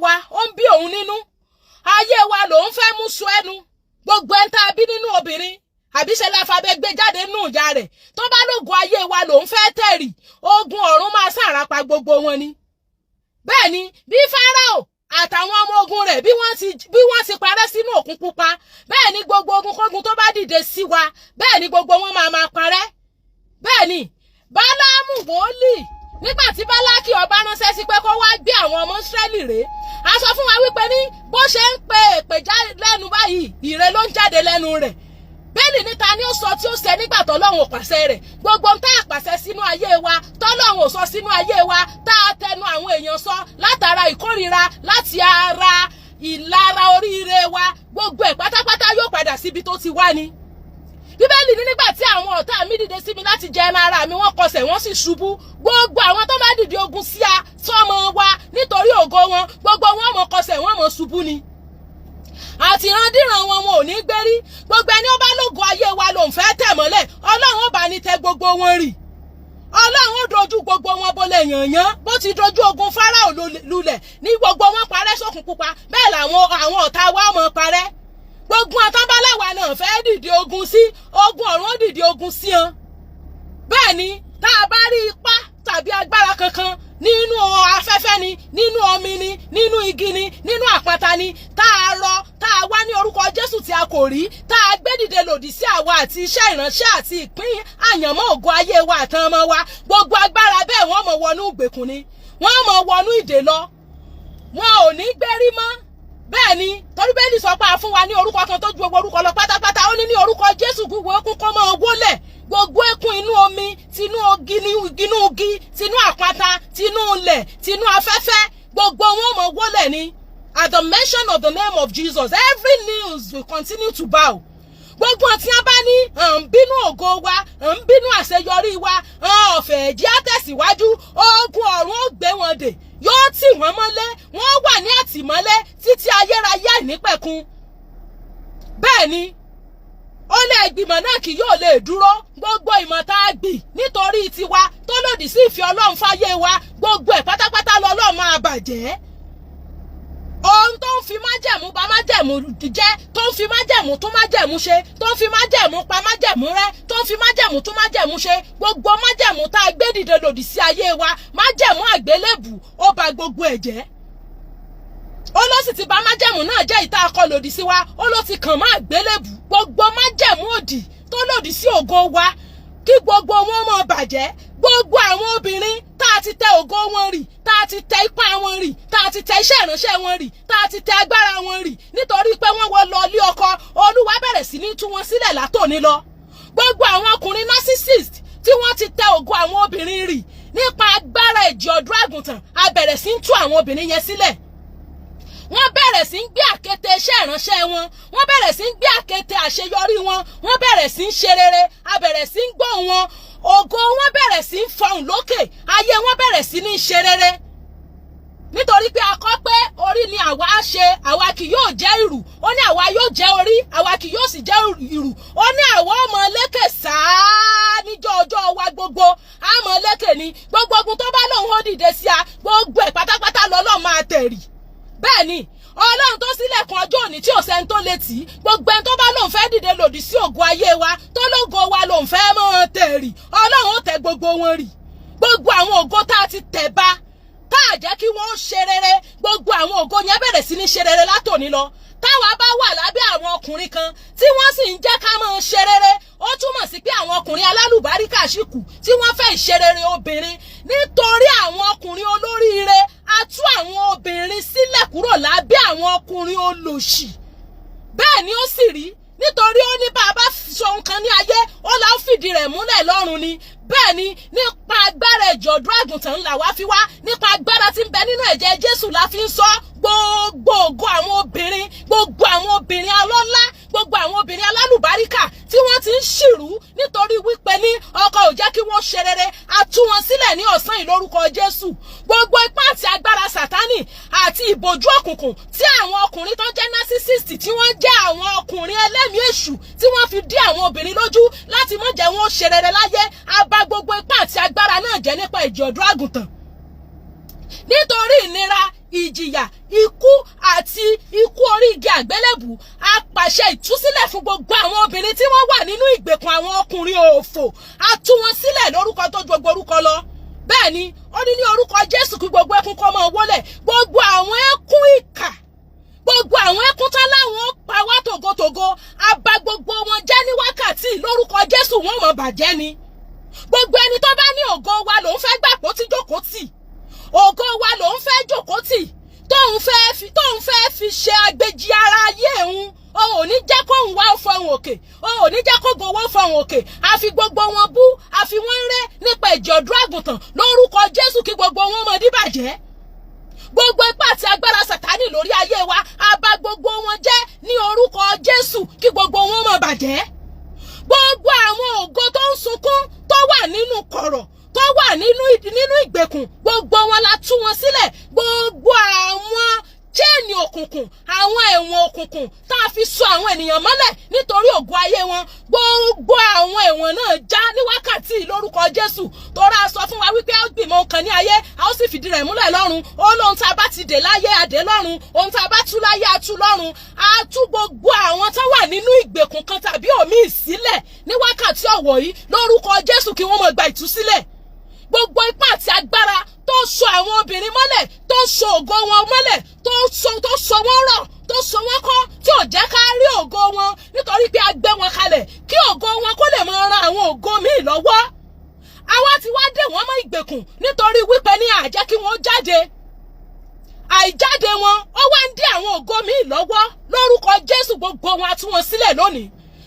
wa ó ń bí òun nínú, ayé wa lòun fẹ́ mú sọ ẹnu. Gbogbo ẹni tá a bí nínú obìnrin, àbí ṣe la fàbẹ gbé jáde nínú ìyá rẹ̀, tó bá lógo ayé wa lòun fẹ́ tẹ̀rì, ogun ọ̀run máa sàràpá gbogbo wọn ni. Bẹ́ẹ̀ ni, bí Fáráò àtàwọn ọmọ ogun rẹ̀ bí wọ́n ti parẹ́ sínú Òkun Pupa, bẹ́ẹ̀ ni gbogbo ogun kógun tó bá dìde sí wa, bẹ́ẹ̀ ni gbogbo wọn máa máa parẹ́. Bẹ́ẹ̀ ni Bálámù wòlíì, nígbà tí Bálákì ọba ránṣẹ́ sí pé kó wá gbé àwọn ọmọ Ísírẹ́lì rèé, a sọ fún wa wípé ní bó ṣe ń pe èpè lẹ́nu báyìí, ìre ló ń jáde lẹ́nu rẹ̀. Bẹ́ẹ̀ni, níta ni ó sọ tí ó ṣe nígbà tọ́lọ́run ò pàṣẹ rẹ̀? Gbogbo ń tá a pàṣẹ sínú ayé wa, tọ́lọ́run ò sọ sínú ayé wa, tá a tẹnu àwọn èèyàn sọ látara ìkórìíra, láti ara ìlara oríire wa, gbogbo ẹ̀ pátápátá yóò padà síbi tó ti wá ni. Bíbélì ní nígbà tí àwọn ọ̀tá mi dìde sí mi láti jẹ ẹran ara mi, wọ́n kọsẹ̀, wọ́n sì ṣubú. Gbogbo àwọn tó bá dìde ogun sí a sọmọ wa nítorí ògo wọn, gbogbo wọn mọ̀ kọsẹ̀, wọ́n mọ̀ ṣubú ni. Àtìrandíran wọn, wọn ò ní gbérí. Gbogbo ẹni ó bá lógo ayé wa lòun fẹ́ tẹ̀ mọ́lẹ̀, Ọlọ́run ó bá ní tẹ gbogbo wọn rì. Ọlọ́run ó dojú gbogbo wọn bolẹ̀ yànyàn. Bó ti dojú ogun Fáráò lulẹ̀ ní gbogbo wọn parẹ́ sókun pupa, bẹ́ẹ̀ làwọn àwọn ọ̀tá wa mọ̀ parẹ́. Gbogbo àtàbáláwa náà fẹ́ dìde ogun sí, ogun ọ̀run ó dìde ogun sí wọn. Bẹ́ẹ̀ ni, tá a bá rí ipá tàbí agbára kankan nínú afẹ́fẹ́ ni, nínú omi ni, nínú igi ni, nínú àpáta ni, tá a rọ, tá a wá ní orúkọ Jésù tí a kò rí, tá a gbé dìde lòdì sí àwa àti iṣẹ́ ìránṣẹ́ àti ìpín àyànmọ́ ògo ayé wa àtàn ọmọ wa, gbogbo agbára bẹ́ẹ̀, wọ́n mọ̀ wọnú ìgbèkùn ni, wọ́n mọ̀ wọnú ìdè lọ, wọn ò ní gbérí mọ́. Bẹ́ẹ̀ ni, torí bẹ́ẹ̀ sọ pé a fún wa ní orúkọ kan tó ju gbogbo orúkọ lọ pátápátá. Ó ní ní orúkọ Jésù, gbogbo ekún kó máa wólẹ̀, gbogbo ekún inú omi, tinú igi, inú igi, tinú àpáta, tinú ilẹ̀, tinú afẹ́fẹ́, gbogbo wọn máa wólẹ̀ ni. At the mention of the name of Jesus, every knees will continue to bow. Gbogbo tí wọ́n bá ní à ń bínú ògo wa, à ń bínú àṣeyọrí wa, ọ̀fẹ́ ẹ̀jẹ̀ àtẹ̀síwájú, ogun ọ̀run ó gbé wọn dè, yóò tì wọ́n mọ́lé, wọ́n wà ní àtìmọ́lé títí ayérayé àìnípẹ̀kun. Bẹ́ẹ̀ ni, ó lé ìgbìmọ̀ náà kì yóò lè dúró. Gbogbo ìmọ̀ tá a gbì nítorí tiwa tó lòdì sí ìfẹ́ Ọlọ́run fáyé wa, gbogbo ẹ̀ pátápátá lọ́lọ́run máa bàjẹ́. Ohun tó ń fi májẹ̀mú bà májẹ̀mú jẹ́, tó ń fi májẹ̀mú tún májẹ̀mú ṣe, tó ń fi májẹ̀mú pa májẹ̀mú rẹ́, tó ń fi májẹ̀mú tún májẹ̀mú ṣe, gbogbo májẹ̀mú tá a gbé dìde lòdì sí ayé wa, májẹ̀mú àgbélébù ó bà gbogbo ẹ̀ jẹ́. Ó ló sì ti bà májẹ̀mú náà jẹ́, ìta akọ lòdì sí wa, ó ló ti kàn má àgbélébù. Gbogbo májẹ̀mú òdì tó lòdì sí ògo wa, kí gbogbo wọn máa bàjẹ́. Gbogbo àwọn obìnrin tá a ti tẹ ògo wọn rì, tá a ti tẹ ipá wọn rì, tá a ti tẹ iṣẹ́ ìránṣẹ́ wọn rì, tá a ti tẹ agbára wọn rì nítorí pé wọ́n wọ lọ ilé ọkọ, Olúwa bẹ̀rẹ̀ sí ní tú wọn sílẹ̀ látòní lọ. Gbogbo àwọn ọkùnrin narcissist tí wọ́n ti tẹ ògo àwọn obìnrin rì, nípa agbára ẹ̀jẹ̀ ọ̀dọ́ àgùntàn, a bẹ̀rẹ̀ sí ń tú àwọn obìnrin yẹn sílẹ̀. Wọ́n bẹ̀rẹ̀ sí ń gbé àkéte iṣẹ́ ìránṣẹ́ wọn, wọ́n bẹ̀rẹ̀ sí ń gbé àkéte àṣeyọrí wọn, wọ́n bẹ̀rẹ̀ sí ń ṣe rere. A bẹ̀rẹ̀ sí ń gbóhùn wọn, ògo wọn bẹ̀rẹ̀ sí ń fọhùn lókè, ayé wọn bẹ̀rẹ̀ sí ní ṣe rere, nítorí pé a kọ́ pé orí ni àwa á ṣe, àwa kì yóò jẹ́ ìrù. Ó ní àwa yóò jẹ́ orí, àwa kì yóò sì jẹ́ ìrù. Ó ní àwa ọmọ lékè sáá níjọ́ ọjọ́ wa gbogbo, àmọ́ lékè ni. Gbogbo ogun tó bá lóun ó dìde sí a, gbogbo ẹ̀ pátápátá lọ́lọ́run máa tẹ̀rì. Bẹ́ẹ̀ ni, Ọlọ́run tó sílẹ̀kùn ọjọ́ òní tí ò sẹ́ni tó lè tì í, gbogbo ẹni tó bá lóun fẹ́ dìde lòdì sí ògo ayé wa, tó lógo wa lòun fẹ́ mọ́ tẹ̀rì, Ọlọ́run ó tẹ gbogbo wọn rì. Gbogbo àwọn ògo tá a ti tẹ̀ ba, tá a jẹ́ kí wọ́n ṣe rere, gbogbo àwọn ògo yẹn bẹ̀rẹ̀ sí ní ṣe rere látòní lọ. Táwa bá wà lábẹ́ àwọn ọkùnrin kan tí wọ́n sì ń jẹ́ ká máa ṣe rere, ó túmọ̀ sí pé àwọn ọkùnrin alálùbáríkà ṣì kù tí wọ́n fẹ́ ìṣe rere obìnrin. Nítorí àwọn ọkùnrin olóríire, a tú àwọn obìnrin sílẹ̀ kúrò lábẹ́ àwọn ọkùnrin olòṣì. Bẹ́ẹ̀ ni ó sì rí, nítorí ó ní bá a bá sọ nǹkan ní ayé, ó là ń fìdí rẹ̀ múlẹ̀ lọ́run ni. Bẹ́ẹ̀ ni, nípa agbára ẹ̀jẹ̀ ọ̀dọ́ àgùntàn ńlá wá fi wá, nípa agbára tí ń bẹ nínú ẹ̀jẹ̀ Jésù la fi ń sọ. Gbogbo ògo àwọn obìnrin, gbogbo àwọn obìnrin alọ́lá, gbogbo àwọn obìnrin alálùbáríkà tí wọ́n ti ń ṣìrú nítorí wípé ní ọkọ ò jẹ́ kí wọ́n ṣe rere, a tú wọn sílẹ̀ ní ọ̀sán yìí lórúkọ Jésù. Gbogbo ipá àti agbára Sátánì àti ìbòjú òkùnkùn tí àwọn ọkùnrin tó jẹ́ narcissist, tí wọ́n jẹ́ àwọn ọkùnrin ẹlẹ́mìí èṣù, tí wọ́n fi dí àwọn obìnrin lójú láti má jẹ́ wọn ó ṣe rere láyé, a bà gbogbo ipá àti agbára náà jẹ́ nípa ẹ̀jẹ̀ ọ̀dọ́ àgùntàn. Nítorí ìnira Ìjìyà ikú àti ikú orí igi àgbélébù, a pàṣẹ ìtúsílẹ̀ fún gbogbo àwọn obìnrin tí wọ́n wà nínú ìgbèkùn àwọn ọkùnrin òfò. A tú wọn sílẹ̀ lórúkọ tó ju gbogbo orúkọ lọ. Bẹ́ẹ̀ ni, ó ní ní orúkọ Jésù kí gbogbo ẹkún kó máa wólẹ̀. Gbogbo àwọn ẹkún ìkà, gbogbo àwọn ẹkún tán láwọn pa wá tògótògó, a bà gbogbo wọn jẹ́ ní wákàtí lórúkọ Jésù. Wọn mọ̀ bàjẹ́ ni. Gbogbo ẹni tó bá ní ògo wa lòún fẹ́ gbàpò tí jókòó tì, ògo wa lòún fẹ́ jókòó tì, tóun fẹ́ fi ṣe agbèjì ara ayé òun, òun ò ní jẹ́ kóun wá fọhùn òkè, òun ò ní jẹ́ kó gbowó fọhùn òkè, àfi gbogbo wọn bú, àfi wọ́n rẹ́ nípa ẹ̀jẹ̀ ọ̀dọ́ àgùntàn lórúkọ Jésù, kí gbogbo wọn mọ̀ díbàjẹ́. Gbogbo ipá àti agbára Sàtánì lórí ayé wa, a bà gbogbo wọn jẹ́ ní orúkọ Jésù, kí gbogbo wọn mọ̀ bàjẹ́. Gbogbo àwọn ògo tó ń sunkún, tó wà nínú kọ̀rọ̀, tó wà nínú ìgbèkùn, gbogbo wọn la tú wọn sílẹ̀. Gbogbo àwọn chain òkùnkùn, àwọn ẹ̀wọ̀n òkùnkùn tá a fi so àwọn ènìyàn mọ́lẹ̀ nítorí ògo ayé wọn, gbogbo àwọn ẹ̀wọ̀n náà já ní wákàtí lórúkọ Jésù. Torá a sọ fún wa wípé a ó gbìmọ̀ kan ní ayé, a ó sì fìdí rẹ̀ múlẹ̀ lọ́run. Ó lóhun tá a bá ti dè láyé, a dè lọ́run; ohun tá a bá tú láyé, a tú lọ́run. A tú gbogbo àwọn tó wà nínú ìgbèkùn kan tàbí òmíì sílẹ̀ ní wákàtí ọ̀wọ̀ yìí lórúkọ Jésù, kí wọ́n máa gba ìtúsílẹ̀. Gbogbo ipá àti agbára tó so àwọn obìnrin mọ́lẹ̀, tó so ògo wọn mọ́lẹ̀, tó so wọ́n rọ̀, tó so wọ́n kọ́, tí ò jẹ́ ká rí ògo wọn, nítorí pé a gbé wọn kalẹ̀ kí ògo wọn kó lè máa ran àwọn ògo míì lọ́wọ́, àwa ti wá dè wọ́n mọ́ ìgbèkùn nítorí wípé ní àjẹ́ kí wọ́n jáde. Àìjáde wọn, ó wá ń dí àwọn ògo míì lọ́wọ́. Lórúkọ Jésù, gbogbo wọn a tú wọn sílẹ̀ lónìí.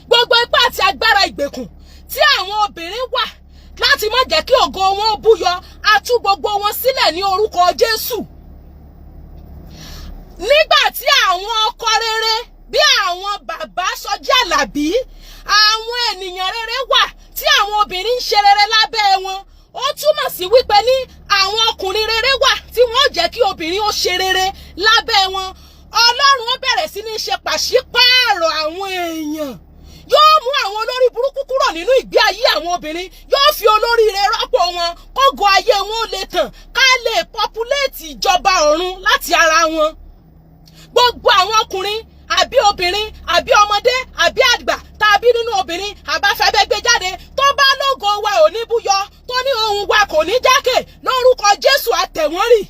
Gbogbo ipá àti agbára ìgbèkùn tí àwọn obìnrin wà láti má jẹ́ kí ògo wọn búyọ, a tú gbogbo wọn sílẹ̀ ní orúkọ Jésù. Nígbà tí àwọn ọkọ rere bí àwọn bàbá Sọjí Àlàbí, àwọn ènìyàn rere wà tí àwọn obìnrin ń ṣe rere lábẹ́ wọn, ó túmọ̀ sí wípé ní àwọn ọkùnrin rere wà tí wọ́n jẹ́ kí obìnrin ó ṣe rere lábẹ́ wọn. Ọlọ́run ó bẹ̀rẹ̀ sí ní ṣe pàṣípààrọ̀ àwọn èèyàn. Yóò mú àwọn olórí burúkú kúrò nínú ìgbé ayé àwọn obìnrin, yóò fi olóríire rọ́pò wọn, kógo ayé wọn ó lè tàn ká lè populate ìjọba ọ̀run láti ara wọn. Gbogbo àwọn ọkùnrin àbí obìnrin àbí ọmọdé àbí àgbà tàbí nínú obìnrin àbáfẹ́bẹ́ gbé jáde tó bá lógo wa ò ní búyọ, tó ní ohùn wa kò ní jákè, lórúkọ Jésù, àtẹ̀wọ́n rì.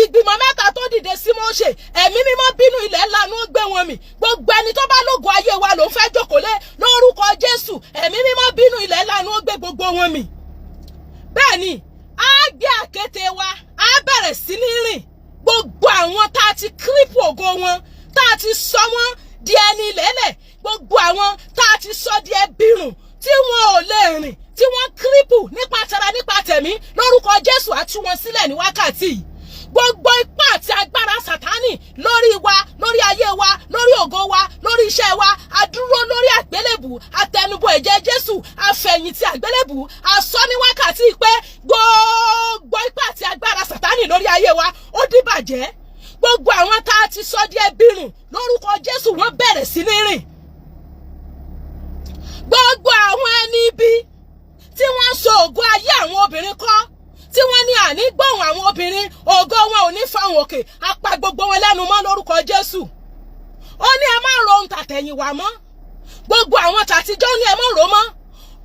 Ìgbìmọ̀ mẹ́ta tó dìde sí Mósè, Ẹ̀mí Mímọ́ bínú, ilẹ̀ lanu, ó gbé wọn mì. Gbogbo ẹni tó bá lógo ayé wa ló ń fẹ́ jókòó lé, lórúkọ Jésù, Ẹ̀mí Mímọ́ bínú, ilẹ̀ lanu, ó gbé gbogbo wọn mì. Bẹ́ẹ̀ ni, á gbé àkéte wa, á bẹ̀rẹ̀ sí ní rìn. Gbogbo àwọn tá a ti cripple ògo wọn, tá a ti sọ wọ́n di ẹni lẹ́lẹ̀, gbogbo àwọn tá a ti sọ di ẹbírùn tí wọn ò lè rìn, tí wọ́n cripple nípa tara, nípa tẹ̀mí, lórúkọ Jésù, á tú wọn sílẹ̀ ní wákàtí yìí. Gbogbo ipá àti agbára Sàtánì lórí wa, lórí ayé wa, lórí ògo wa, lórí iṣẹ́ wa, a dúró lórí àgbélébù, àtẹnubọ ẹ̀jẹ̀ Jésù, àfẹ̀yìntì àgbélébù, àsọ ní wákàtí pé gbogbo ipá àti agbára Sàtánì lórí ayé wa, ó dìbàjẹ́. Gbogbo àwọn tá a ti sọ di ẹbírùn, lórúkọ Jésù, wọ́n bẹ̀rẹ̀ sí ní rìn. Gbogbo àwọn ẹni ibi tí wọ́n so ògo ayé àwọn obìnrin kọ́, tí wọ́n ní àní gbóhùn àwọn obìnrin, ògo wọn ò ní fáwọn òkè, apá gbogbo wọn lẹ́nu mọ́ lórúkọ Jésù. Ó ní ẹ má ro ohun tàtẹ̀yìnwá mọ́. Gbogbo àwọn tàtijọ́ ní ẹ má ro mọ́.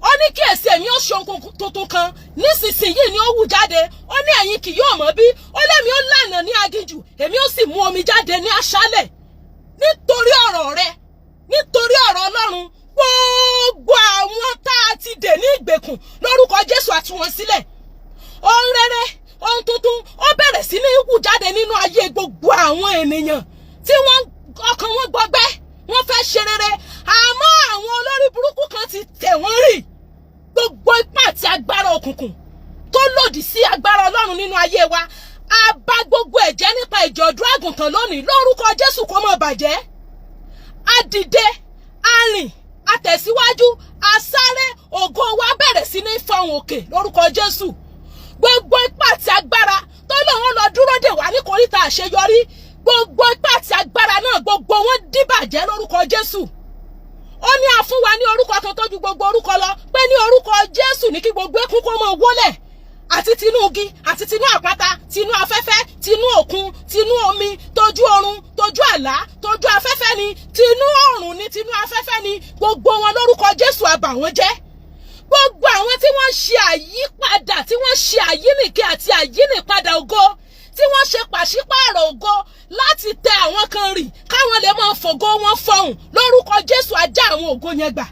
Ó ní kíyèsí, èmi ó ṣe ohun tuntun kan nísinsìnyí ni ó wù jáde. Ó ní ẹ̀yin kì yóò mọ̀ bí. Ó lémi ó lànà ní aginjù, èmi ó sì mú omi jáde ní aṣálẹ̀ nítorí ọ̀rọ̀ rẹ. Nítorí ọ̀rọ̀ Ọlọ́run, gbogbo àwọn tá a ti dè ní ìgbèkùn, lórúkọ Jésù, a tú wọn sílẹ̀. Ohun rere, ohun tuntun, ó bẹ̀rẹ̀ sí ní wù jáde nínú ayé gbogbo àwọn ènìyàn tí wọ́n ọkàn wọn gbọgbẹ́, wọ́n fẹ́ ṣe rere, àmọ́ àwọn olórí burúkú kan ti tẹ̀ wọ́n rì. Gbogbo ipá àti agbára òkùnkùn tó lòdì sí agbára Ọlọ́run nínú ayé wa, a bà gbogbo ẹ̀ jẹ́ nípa ẹ̀jẹ̀ ọ̀dọ́ àgùntàn lónìí. Lórúkọ Jésù, kó má bàjẹ́. A dìde, a rìn, a tẹ̀síwájú, a sáré, ògo wa bẹ̀rẹ̀ sí ní fọhùn òkè lórúkọ Jésù. Gbogbo ipá àti agbára tó lóun lọ dúró dè wá ní koríta àṣeyọrí, gbogbo ipá àti agbára náà, gbogbo wọn dìbàjẹ́ lórúkọ Jésù. Ó ní a fún wa ní orúkọ kan tó ju gbogbo orúkọ lọ, pé ní orúkọ Jésù ní kí gbogbo eékún kó máa wólẹ̀. Àti tinú igi, àti tinú àpáta, tinú afẹ́fẹ́, tinú òkun, tinú omi, tójú oorun, tójú àlá, tójú afẹ́fẹ́ ni, tinú ọ̀run ni, tinú afẹ́fẹ́ ni, gbogbo wọn, lórúkọ Jésù, a bà wọ́n jẹ́. Gbogbo àwọn tí wọ́n ṣe àyípadà, tí wọ́n ṣe àyínìke àti àyínìpadà ògo, tí wọ́n ṣe pàṣípààrọ̀ ògo láti tẹ àwọn kan rì káwọn lè máa fògo wọn fọhùn, lórúkọ Jésù, a já àwọn ògo yẹn gbà,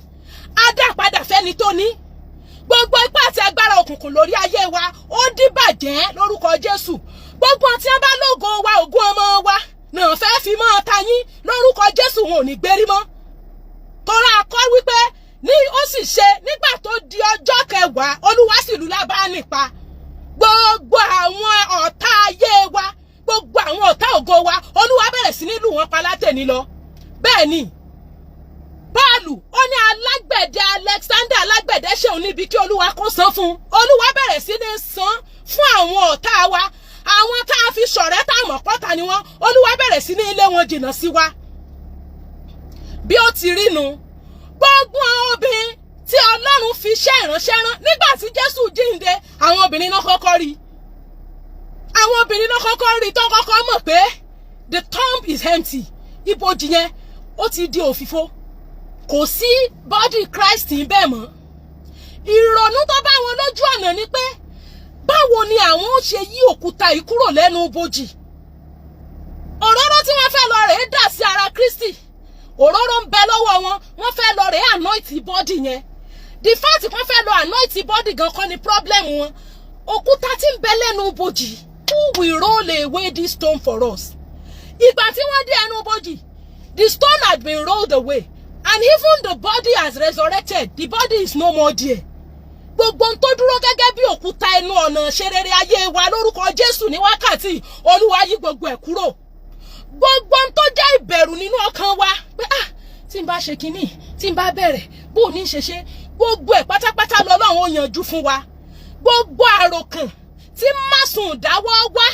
á dá padà fẹ́ni tó ní. Gbogbo ipá àti agbára òkùnkùn lórí ayé wa, ó dìbàjẹ́ lórúkọ Jésù. Gbogbo tí wọ́n bá lógo wa, ògo ọmọ wa náà fẹ́ fi mọ́ ta yín, lórúkọ Jésù, wọn ò ní gbérí mọ́. Tọ́ra akọ́ wípé ní ó sì ṣe nígbà tó di ọjọ́ kẹwàá, Olúwa sì lù Lábánì pa. Gbogbo àwọn ọ̀tá ayé wa, gbogbo àwọn ọ̀tá ògo wa, Olúwa bẹ̀rẹ̀ sí ní lù wọ́n pa látẹ̀ní lọ. Bẹ́ẹ̀ ni Pọ́ọ̀lù ó ní alágbẹ̀dẹ Alexander alágbẹ̀dẹ ṣeun níbi kí Olúwa kó san fún un. Olúwa bẹ̀rẹ̀ sí ní san fún àwọn ọ̀tá wa, àwọn tá a fi ṣọ̀rẹ́ tá a mọ̀ pọ́ta ni wọ́n. Olúwa bẹ̀rẹ̀ sí ní ilé wọn jìnnà sí wa. Bí ó ti rí nu. Gbogbo àwọn obìnrin tí Ọlọ́run fi iṣẹ́ ìránṣẹ́ rán nígbà tí Jésù jíǹde, àwọn obìnrin náà kọ́kọ́ rí. Àwọn obìnrin náà kọ́kọ́ rí, tó kọ́kọ́ mọ̀ pé the tomb is empty, ibojì yẹn ó ti di òfìfo, kò sí body Christ ń bẹ́ẹ̀ mọ́. Ìrònú tó bá wọn lójú ọ̀nà ni pé, báwo ni àwọn ó ṣe yí òkúta yìí kúrò lẹ́nu ibojì? Òróró tí wọ́n fẹ́ lọ rèé dà sí ara Kristi, òróró ń bẹ lọ́wọ́ wọn. Wọ́n fẹ́ lọ rèé anoint body yẹn. The fact wọ́n fẹ́ lọ anoint body gan kọ́ ni problem wọn. Òkúta tí ń bẹ lẹ́nu ibojì, who will roll away this stone for us? Ìgbà tí wọ́n dé ẹnu ibojì, the stone had been rolled away and even the body has resurrected. The body is no more there. Gbogbo ohun tó dúró gẹ́gẹ́ bí òkúta ẹnu ọ̀nà ṣerere ayé wa, lórúkọ Jésù, ní wákàtí, Olúwa yí gbogbo ẹ̀ kúrò. Gbogbo ohun tó jẹ́ ìbẹ̀rù nínú ọkàn wa pé, ah, tí n bá ṣe kinní, tí n bá bẹ̀rẹ̀, bó o ní ṣe ṣe, gbogbo ẹ̀ pátápátá lọ́lọ́run ó yanjú fún wa. Gbogbo àròkàn tí másùn dáwọ́ wá,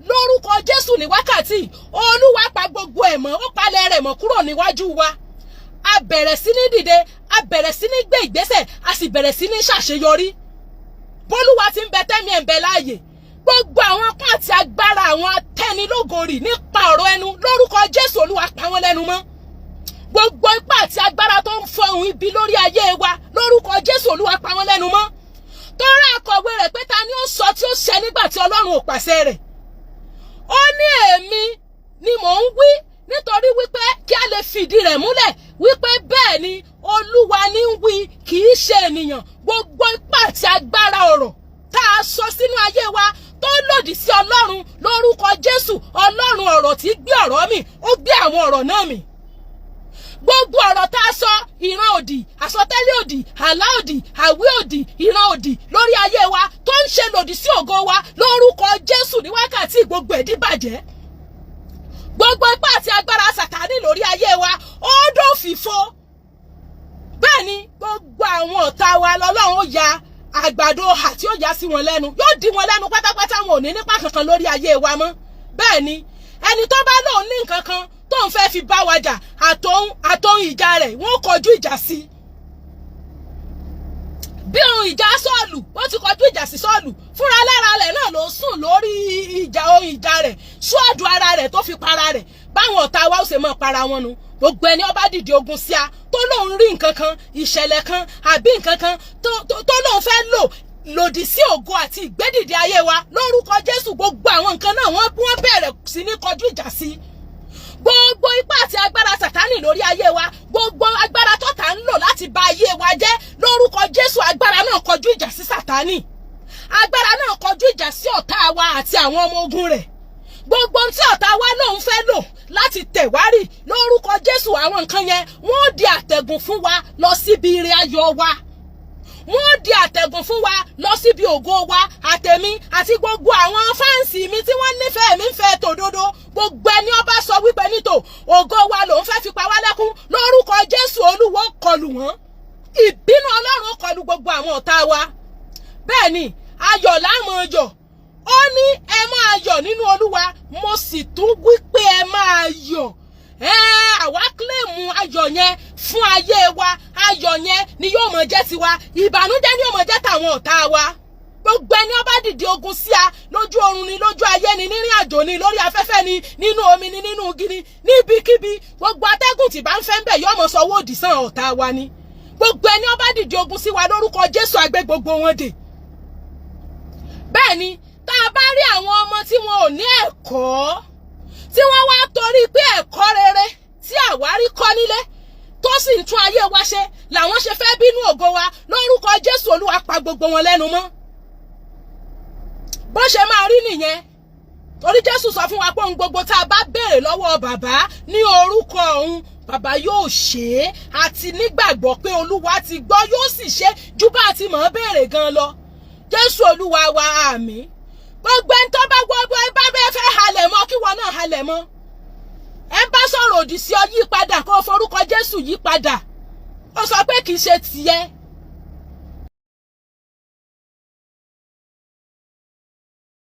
lórúkọ Jésù, ní wákàtí, Olúwa pa gbogbo ẹ̀ mọ́, ó palẹ̀ rẹ̀ mọ́ kúrò níwájú wa. A bẹ̀rẹ̀ sí ní dìde, a bẹ̀rẹ̀ sí ní gbé ìgbésẹ̀, a sì bẹ̀rẹ̀ sí ní ṣàṣeyọrí. Bólúwa ti ń bẹ, tẹ́mi ẹ̀ ń bẹ láàyè, gbogbo àwọn apá àti agbára àwọn atẹnilógorì nípa ọ̀rọ̀ ẹnu, lórúkọ Jésù, Olúwa pa wọ́n lẹ́nu mọ́. Gbogbo ipá àti agbára tó ń fọhùn ibi lórí ayé wa, lórúkọ Jésù, Olúwa pa wọ́n lẹ́nu mọ́. Torí akọ̀wé rẹ̀ pé, ta ni ó sọ tí ó ṣẹ nígbà tí Ọlọ́run ò pàṣẹ rẹ̀? Ó ní, èmi ni mò ń wí, nítorí wípé kí a lè fìdí rẹ̀ múlẹ̀ wípé bẹ́ẹ̀ ni Olúwa ní ń wí, kì í ṣe ènìyàn. Gbogbo ipá àti agbára ọ̀rọ̀ tá a sọ sínú ayé wa tó lòdì sí Ọlọ́run, lórúkọ Jésù, Ọlọ́run ọ̀rọ̀ tí gbé ọ̀rọ̀ mì, ó gbé àwọn ọ̀rọ̀ náà mì. Gbogbo ọ̀rọ̀ tá a sọ, ìran òdì, àsọtẹ́lẹ̀ òdì, àlá òdì, àwí òdì, ìran òdì lórí ayé wa tó ń ṣe lòdì sí ògo wa, lórúkọ Jésù, ní wákàtí, gbogbo ẹ̀ dìbàjẹ́. Gbogbo ipá àti agbára Sàtánì lórí ayé wa, ó dòfìfo. Bẹ́ẹ̀ ni gbogbo àwọn ọ̀tá wa lọ́lọ́run ó ya àgbàdo àti ó yá sí wọn lẹ́nu, yóò di wọn lẹ́nu pátápátá. Wọn ò ní nípa kankan lórí ayé wa mọ́. Bẹ́ẹ̀ ni ẹni tó bá lóun ní nǹkan kan tóun fẹ́ fi bá wa jà, àtòun àtòun ìjà rẹ̀, wọ́n kọjú ìjà sí i. Bí ohun ìjà Sọ́ọ̀lù, ó ti kọjú ìjà sí Sọ́ọ̀lù fúnra lára rẹ̀ náà ló sùn lórí ìjà, ohun ìjà rẹ̀, ṣúọ̀dù ara rẹ̀ tó fi para rẹ̀. Báwọn ọ̀tá wa ó ṣe mọ́ para wọn nu. Gbogbo ẹni ó bá dìde ogun sí a, tó lóun rí nǹkan kan, ìṣẹ̀lẹ̀ kan àbí nǹkan kan tó lóun fẹ́ lò lòdì sí ògo àti ìgbédìde ayé wa, lórúkọ Jésù, gbogbo àwọn nǹkan náà, wọ́n bẹ̀rẹ̀ sí ní kọjú ìjà sí. Gbogbo ipá àti agbára Sàtánì lórí ayé wa, gbogbo agbára tọ́ta ń lò láti bà ayé wa jẹ́, lórúkọ Jésù, agbára náà kọjú ìjà sí Sàtánì. Agbára náà kọjú ìjà sí ọ̀tá wa àti àwọn ọmọ ogun rẹ̀. Gbogbo ohun tí ọ̀tá wa lòun fẹ́ lò láti tẹ̀wárì, lórúkọ Jésù, àwọn nǹkan yẹn, wọ́n di àtẹ̀gùn fún wa lọ síbi ire ayọ̀ wa, wọ́n di àtẹ̀gùn fún wa lọ síbi ògo wa. Àtẹ̀mí àti gbogbo àwọn fans mi tí wọ́n nífẹ̀ẹ́ mi ń fẹ́ tòdodo, gbogbo ẹni ó bá sọ wípé nítò ògo wa lòun fẹ́ fi pa wá lẹ́kún, lórúkọ Jésù, Olúwo kọlù wọ́n. Ìbínú Ọlọ́run kọlù gbogbo àwọn ọ̀tá wa. Bẹ́ẹ̀ ni ayọ̀ láàmú yọ̀. Ó ní, ẹ máa yọ̀ nínú Olúwa, mo sì tún wí pé ẹ máa yọ̀. Ẹ àwa claim ayọ̀ yẹn fún ayé wa. Ayọ̀ yẹn ni yóò mọ̀ jẹ́ tiwa, ìbànújẹ́ ni yóò mọ̀ jẹ́ tàwọn ọ̀tá wa. Gbogbo Gbogbo ẹni ó bá dìde ogun sí a, lójú oorun ni, lójú ayé ni, nírìn àjò ni, lórí afẹ́fẹ́ ni, nínú omi ni, nínú igi ni, níbikíbi, gbogbo atẹ́gùn tí bá ń fẹ́ ń bẹ̀ yóò mọ̀ sọ́wọ́ òdì sàn ọ̀tá wa ni. Gbogbo ẹni ó bá dìde ogun sí wa, lórúkọ Jésù, àgbẹ̀ gbogbo wọn dè. Bẹ́ẹ̀ ni, tá a bá rí àwọn ọmọ tí wọn ò ní ẹ̀kọ́, tí wọ́n wá torí pé ẹ̀kọ́ rere tí àwárí kọ́ nílé tó sì ń tún ayé wa ṣe làwọn ṣe fẹ́ bínú ògo wa, lórúkọ Jésù, Olúwa pa gbogbo wọn lẹ́nu mọ́. Bó ṣe máa rí nìyẹn, torí Jésù sọ fún wa pé ohun gbogbo tá a bá béèrè lọ́wọ́ bàbá ní orúkọ òun, bàbá yóò ṣe é. Àti nígbàgbọ́ pé Olúwa ti gbọ́, yóò sì ṣe ju bá a ti mọ̀ ọ́ béèrè gan lọ. Jésù Olúwa wa, àmín. Gbogbo ẹni tó bá gbogbo ẹ bá bẹ́ẹ̀ fẹ́ halẹ̀ mọ́, kí wọn náà halẹ̀ mọ́. Ẹ bá sọ̀rọ̀ òdì sí ọ, yí padà, kó o forúkọ Jésù yí padà. Ó sọ pé kì í ṣe tiẹ̀.